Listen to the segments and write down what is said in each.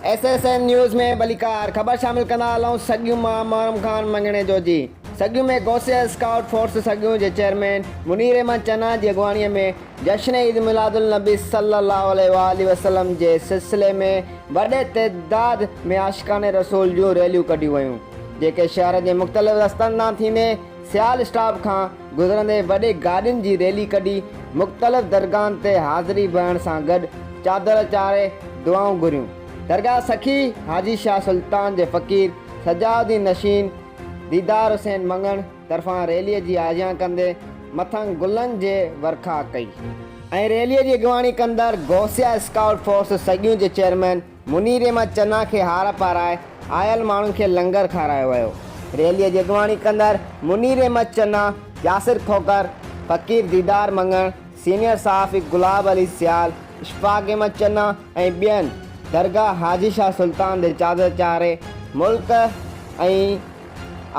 S S N news ۾ ڀليڪار خبر شامل ڪندا هلون سڳيون مان محرم خان مڱڻيجو جي سڳيون ۾ غوثيه اسڪائوٽ فورس سڳيون جي چيئرمين منير احمد چنا جي اڳواڻي ۾ جشن عيد ميلاد النبي صلي الله عليه واٰله وسلم جي سلسلي ۾ وڏي تعداد ۾ عاشقان رسول جون ريليون ڪڍيون ويون جيڪي شهر جي مختلف رستن تان ٿيندي سيال اسٽاپ کان گذرندي وڏي گاڏين جي ريلي ڪڍي مختلف درگاهن تي حاضري ڀرڻ سان گڏ چادر چاڙهي دعائون گهريون. درگاهه سخي حاجي شاهه سلطان جي فقير سجادالدين نشين ديدار حسين مڱڻ طرفان ريلي جي آجيان ڪندي مٿن گلن جي ورکا ڪئي. ۽ ريلي جي اڳواڻي ڪندڙ غوثيه اسڪائوٽ فورس سڳيون جي چيئرمين منير احمد چنا کي هار پارائي آيل ماڻهن کي لنگر کارايو ويو. ريليء جي اڳواڻي ڪندڙ منير احمد چنا، ياسر کوکر، فقير ديدار مڱڻ، سينيئر صحافي گلاب علي سيال، اشفاق احمد چنا ۽ ٻين درگاهه حاجي شاهه سلطان تي چادر چاڙهي ملڪ ۽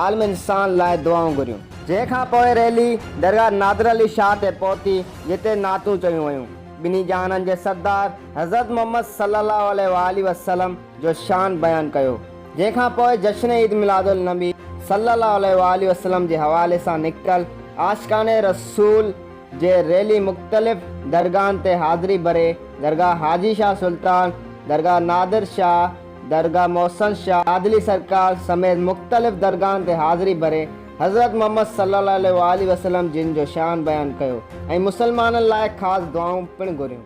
عالم انسان لاء دعائون گهريون. جنهن کان پوء ريلي درگاهه نادر علي شاهه تي پهتي جتي نعتون چيون ويون. ٻنهي جهانن جي سردار حضرت محمد صلي الله عليه واٰله وسلم جو شان بيان ڪيو، جنهن کان پوء جشن عيد ميلاد النبي صلي الله عليه واٰله وسلم جي حوالي سان نڪتل عاشقان رسول جي ريلي مختلف درگاهن تي حاضري ڀري درگاهه حاجي شاهه سلطان، درگاهه نادر شاهه، درگاهه محسن شاهه، عادلي سرڪار سميت مختلف درگاهن تي حاضري ڀري حضرت محمد صلي الله عليه واٰله وسلم جن جو شان بيان ڪيو ۽ مسلمانن لاء خاص دعائون پڻ گهريون.